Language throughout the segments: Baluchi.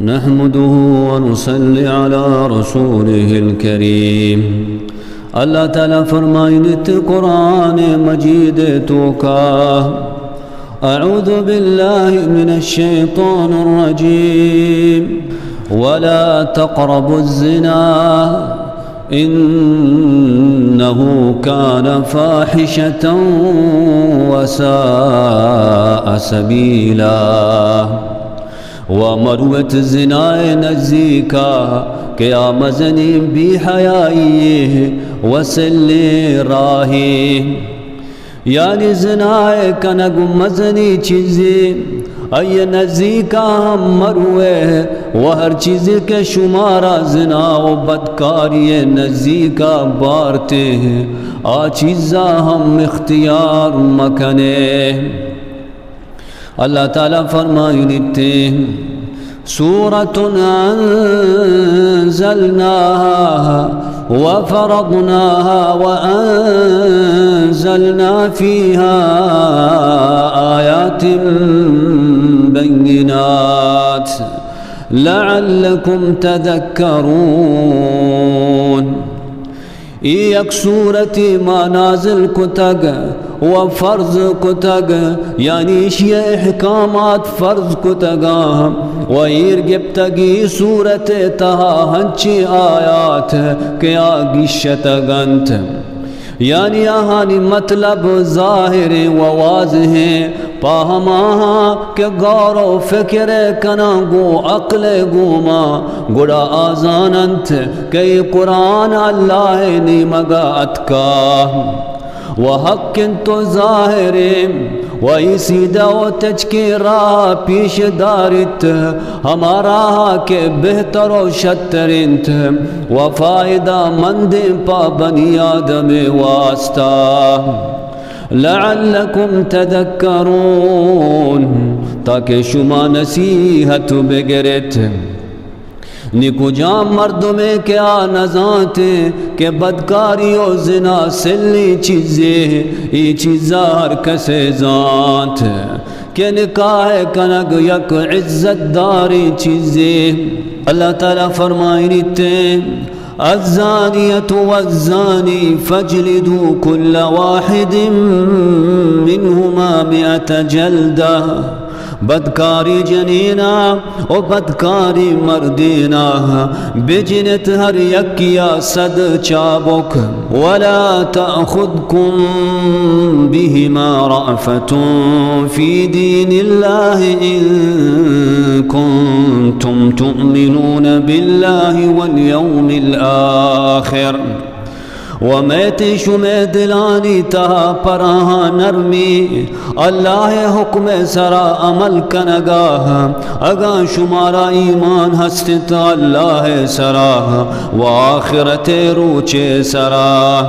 نحمده ونصلي على رسوله الكريم. اللہ تعالی فرمائنت قرآن مجید توکا، اعوذ باللہ من الشیطان الرجیم، ولا تقربوا الزنا انه كان فاحشة وساء سبيلا. و مروت زنائے نزیکا کہ آ مزنیں بے حیائی و سلیں راہے۔ یعنی زنائے کنگ مزنیں چیزے، آئی نزیکا ہم مروے و ہر چیزے کہ شمارا زنا و بدکاری نزیکا بارتے، آ چیزا ہم اختیار مکنے۔ اللہ تعالی فرمائنتے، سورة أنزلناها وفرضناها وأنزلنا فيها آيات بينات لعلكم تذكرون. اے یک سورتے ما نازل کتگ و فرض کتگ، یعنی ایشی احکامات فرض کتگاں و ایر گپتگی سورت تہا ہنچیں آیات کہ آ گیشتگ انت، یعنی آہانی مطلب ظاہر و واضح، پہ ہماہاں کہ غور و فکر کناں گوں عقل گوما، گڑا آ زاننت کہ اے قرآن اللہ نیمگا اتکا و حق انت و ظاہر انت و اے سیدھا و تچکیں راہ پیش داریت، ہما راہ کہ بہتر و شتر انت و فائدہ مند انت پہ بنی آدم واسطہ۔ لعلكم تذكرون، تاکہ شما نصیحت بگرت۔ نی کجام مردمے کہ آ نزانت کہ بدکاری و زنا سلیں چیزے، اے چیزا ہر کسے زانت کہ نکاح کنگ یک عزت داریں چیزے۔ اللہ تعالی فرمائنتے، الزانية والزاني فاجلدوا كل واحد منهما مئة جلدة۔ بدکاری جنینا و بدکاری مردینا بجنت ہر یکیا صد چابک۔ ولا تأخذكم بهما رأفة في دين الله إن كنتم تؤمنون بالله واليوم الآخر۔ و میت شمے دلانی تہا پراہاں نرمی، اللہ حکم سرا عمل کنگا، اگاں شمارا ایمان ہستت اللہ سرا و آخرت روچ سرا۔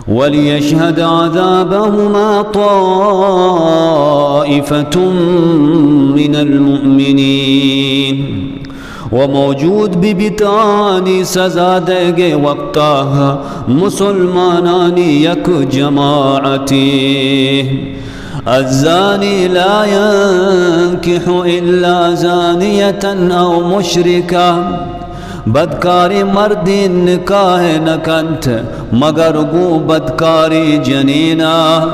وليشهد عذابهما طائفة من المؤمنين۔ و موجود بہ بیت آنی سزا دئیگے وقتا مسلمانانی یک جماعتے۔ الزاني لا ينكح إلا زانية أو مشركة۔ بدکاریں مردے نکاح نہ کنت مگر گوں بدکاریں جنینا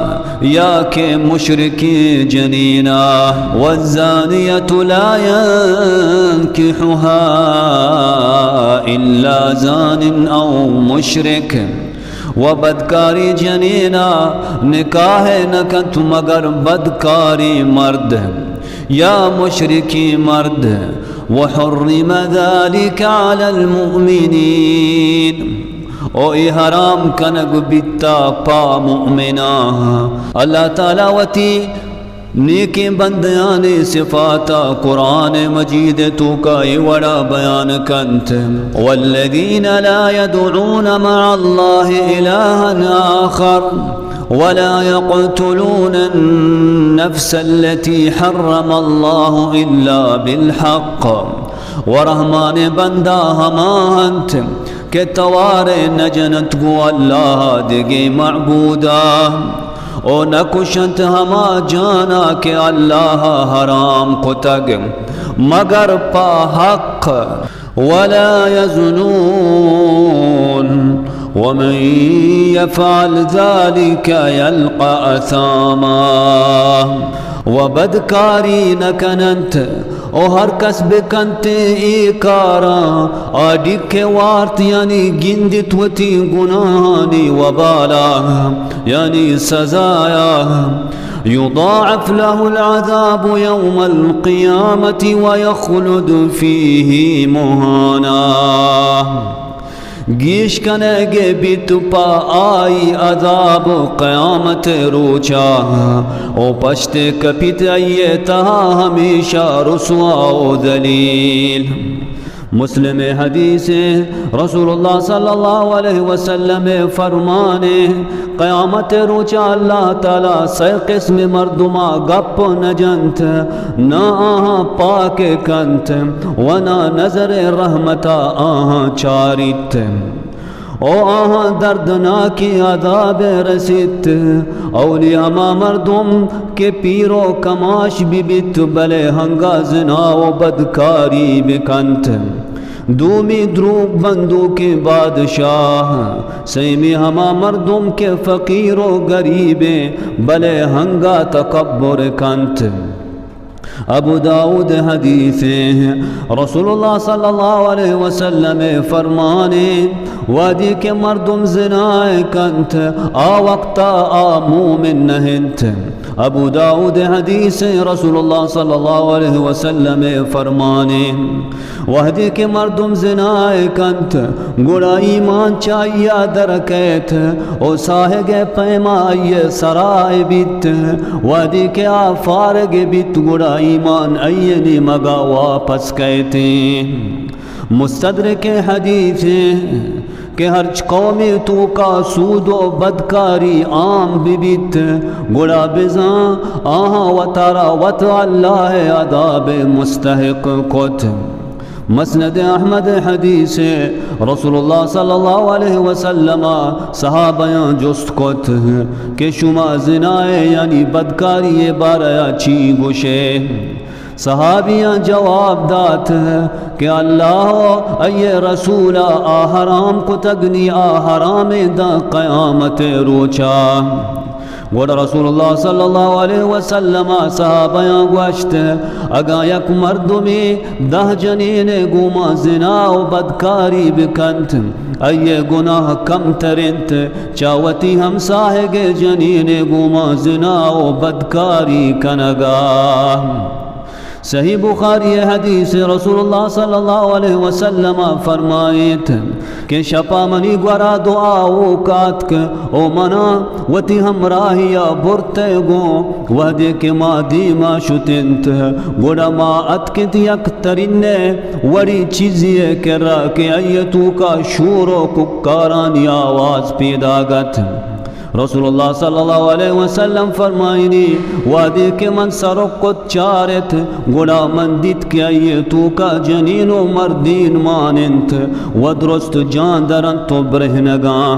یا کہ مشرکیں جنینا۔ والزانية لا ينكحها إلا زان أو مشرك۔ و بدکاریں جنینا نکاح نہ کنت مگر بدکاریں مرد یا مشرکیں مرد۔ وحرم ذلك على المؤمنين۔ او اے حرام کنگ بیتا پا مؤمناں۔ اللہ تعالی وتی نیکیں بندیانی صفاتا قرآن مجید توکا اے وڑا بیان کنت، والذين لا يدعون مع الله إلها آخر ولا يقتلون النفس التي حرم الله إلا بالحق۔ و رحمان بندہ ہما انت کہ توارے نہ جنت گوں اللہ دگے معبودا۔ او نکشنت ہما جانا کہ اللہ حرام کتگ مگر پہ حق۔ ولا يزنون ومن يفعل ذلك يلق أثاما۔ و بدکاری نکننت، او ہر کس بکنت اے کارا، آ ڈیکہ وارت، یعنی گندت وتی گناہانی وبالا، یعنی سزایا۔ يضاعف له العذاب يوم القيامة ويخلد فيه مهانا۔ گیش کنگ بیت پہ آئی عذاب قیامت روچا، او پشت کپیت آئی تہا ہمیشہ رسوا و ذلیل۔ مسلم حدیث، رسول اللہ صلی اللہ علیہ وسلم فرمانے، قیامت روچا اللہ تعالی سئے قسم مردما گپ نہ جنت، نہ آہاں پاک کنت و نہ نظر رحمتا آہاں چاریت۔ او آہاں دردناکیں عذاب رسیت۔ اولی ہما مردم کہ پیر و کماش ببیت، بلے ہنگا زنا و بدکاری بکنت۔ دومی دروگ بندوکیں بادشاہ، سیمی ہما مردم کہ فقیر و غریبیں، بلے ہنگا تکبر کنت۔ ابو داؤد حدیث، رسول اللہ صلی اللہ علیہ وسلم فرمانے، وہدی کہ مردم زنا کنت، آ وقتا آ مومن نہ انت۔ ابو داؤد حدیث، رسول اللہ صلی اللہ علیہ وسلم فرمانے، وہدے کہ مردم زنا کنت، گڑا ایمان چہ آئی ء در کئیت، او ساہگ ء پیما آئی ء سرا بیت۔ وہدے کہ آ فارغ بیت، گڑا ایمان آئی ء نیمگا واپس کئیت۔ مستدرک حدیث کہ ہرچ قومے توکا سود و بدکاری عام ببیت، گڑا بزاں آہاں وتارا وت اللہ ء عذاب مستحق کت۔ مسند احمد حدیث، رسول اللہ صلی اللہ علیہ وسلم صحابیاں جست کت کہ شما زنا ء یعنی بدکاری ء بارہ ء چی گوشے؟ صحابیاں جواب دات کہ اللہ ء آئی ء رسول ء آ حرام کتگ، نی آ حرامیں داں قیامت ء روچا۔ گڑا رسول اللہ صلی اللہ علیہ وسلم ء صحابیاں گوشت، اگاں یک مردمے دہ جنین ء گوما زنا و بدکاری بکنت، آئی ء گناہ کمتر انت چہ وتی ہمساہگ ء جنین ء گوما زنا و بدکاری کنگا۔ صحیح بخاری ء حدیث، رسول اللہ صلی اللہ علیہ وسلم فرمائیت کہ شپا منی گورا دو آوک آتک، او منا وتی ہمراہیا برتئے گوں۔ وہدے کہ ما دیما شتنت، گڑا ما اتکنت یک ترینئے وڑی چیزی ء کرا کہ آئی ء توکا شور و ککارانی آواز پیداگ ات۔ رسول اللہ صلی اللہ علیہ وسلم فرمائنی، وہدے کہ من سرک کت چارت، گڑا من دیت کہ آئی ء توکا جنین و مردین مان انت و درست جاندر انت و برہنگاں۔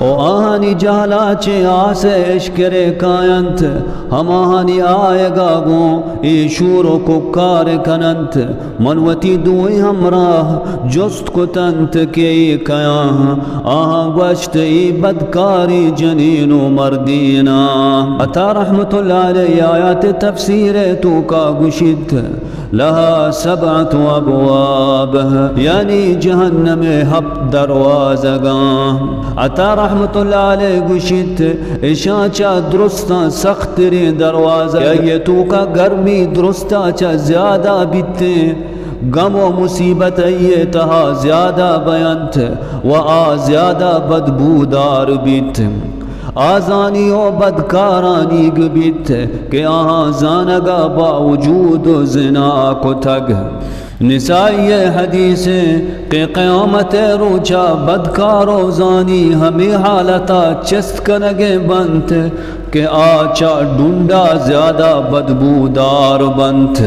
و آہانی جہلا چہ آس ء اشکرے کاینت، ہماہانی آیگا گوں اے شور و ککار کننت۔ من وتی دوئیں ہمراہ جست کتنت کہ اے کیاں؟ آہاں گوشت، اے بدکاریں جنین و مردیناں۔ عطا رحمت اللہ علیہ آیات تفسیر توکا گوشیت، لها سبعة أبواب، یعنی جہنم ہپت دروازگاں۔ عطا رحمت اللہ علیہ گوشیت، اشاں چا درستاں سخت تریں دروازہ، کہ آئی توکا گرمی درستا چا زیادہ بیتیں، غم و مصیبت آئی تہا زیادہ بینت و آ زیادہ بدبودار بیت۔ آ زانی و بدکارانیگ بیت کہ آہاں زانگا باوجود زنا کتگ۔ نسائی حدیث کہ قیامت روچا بدکار و زانی ہمے حالتا چست کنگ بنت کہ آ چا ڈنڈا زیادہ بدبودار بنت۔